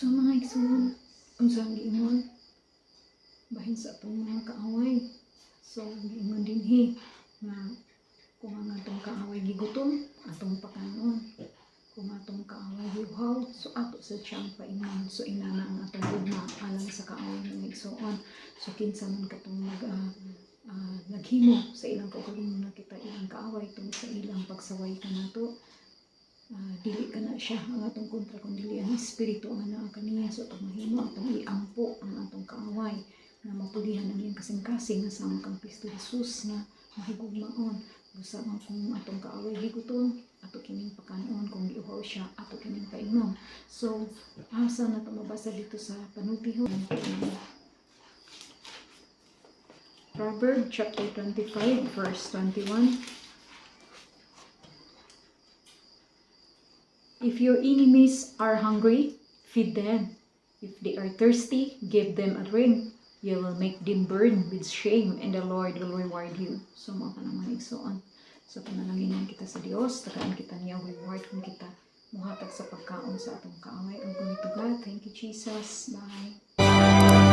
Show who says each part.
Speaker 1: So mga igsoon, unsa ang giingon bahin sa atong mga kaaway? So giingon dinhi nga kung ang atong kaaway gigutom, atong pakanon. Kung atong kaaway giuhaw, so ato sa siyang painon. So inana ang atong gugma alang sa kaaway, mga igsoon. So kinsa man katong naghimo sa ilang kaugalingon nga kita ilang kaaway tungod sa ilang pagsaway kanato, dili kana siya ang atong kontra kun dili ang espiritu ang naa kaniya. So atong mahimo, atong iampo ang atong kaaway nga mapulihan ang iyang kasing-kasing nga sama kang Kristo Jesus nga mahigugmaon. Busa nga kung atong kaaway gigutom, ato kining pakanon. Kung giuhaw siya, ato kining painom. So asa na to mabasa dito sa panultihon? Proverb chapter 25 verse 21. "If your enemies are hungry, feed them. If they are thirsty, give them a drink. You will make them burn with shame and the Lord will reward you." So mao kana, mga igsoon. So panalanginan kita sa Dios, tagaan kita niya reward kung kita muhatag sa pagkaon sa atong kaaway. All glory to God. Thank you, Jesus. Bye.